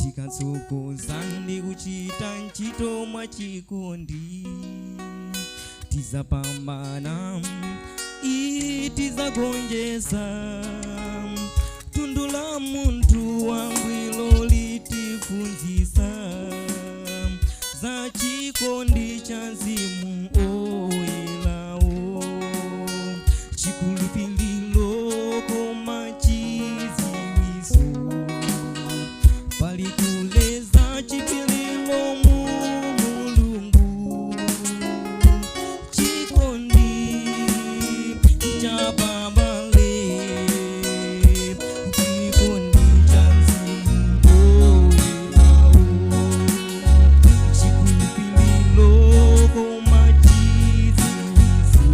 Tikatsogoza ndi kuchita ntchito mwachikondi, tizapambana, tizagonjetsa. Thunthu la munthu wangwiro litiphunzitsa za chikondi cha Mzimu Oyerawo, chikhulupiriro koma chidziwitso, pali kuleza chipiliro mu Mulungu, chikondi cha pabale, chikondi cha Mzimu Oyerawo, chikhulupiriro koma chidziwitso,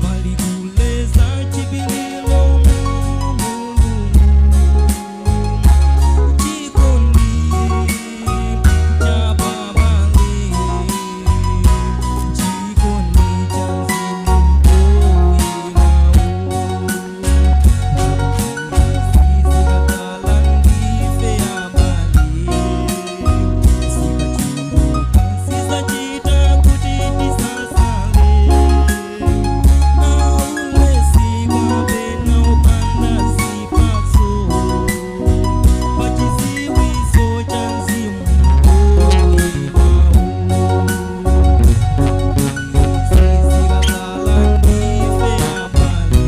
pali kuleza chipiliro mu Mulungu, chikondi cha pabale, chikondi cha Mzimu Oyerawo. Zikakhala ndife abale, zikachuluka sizachita kuti tisasale, aulesi kapena opanda zipatso pachidziwitso cha Mzimu Oyerawo. Zikakhala ndife abale,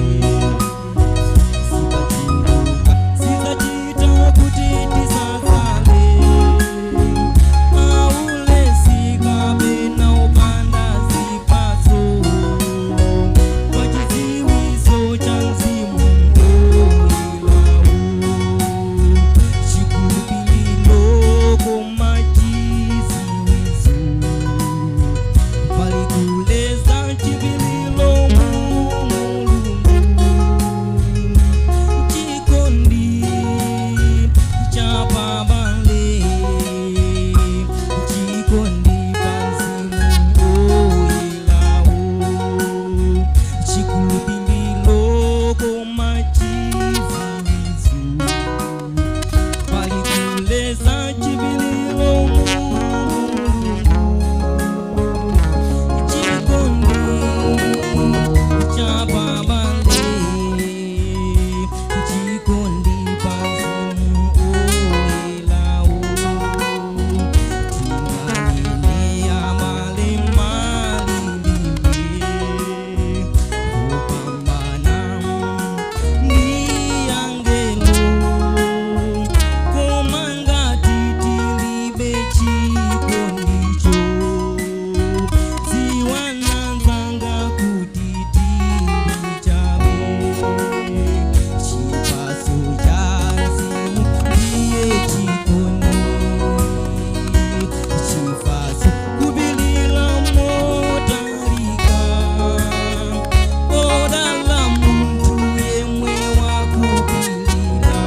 zikachuluka sizachita kuti tisasale, aulesi kapena opanda zipatso pachidziwitso cha Mzimu Oyerawo, chikhulupiriro koma chidziwitso, pali kuleza chipiliro mu Mulungu, chikondi cha pabale, chikondi pa Mzimu Oyerawo, chikhulupiriro koma chidziwitso, pali kuleza chipiliro mu Mulungu, chikondi cha pabale, chikondi pa Mzimu Oyerawo. Tinganene abale malilime kupambana ndi angelo, koma ngati tilibe chikondicho, dziwani anzanga kuti tili chabe. Chipatso cha Mzimu ndiye chikondi, chifatso, kupilira motalika, odala munthu yemwe wakupilira.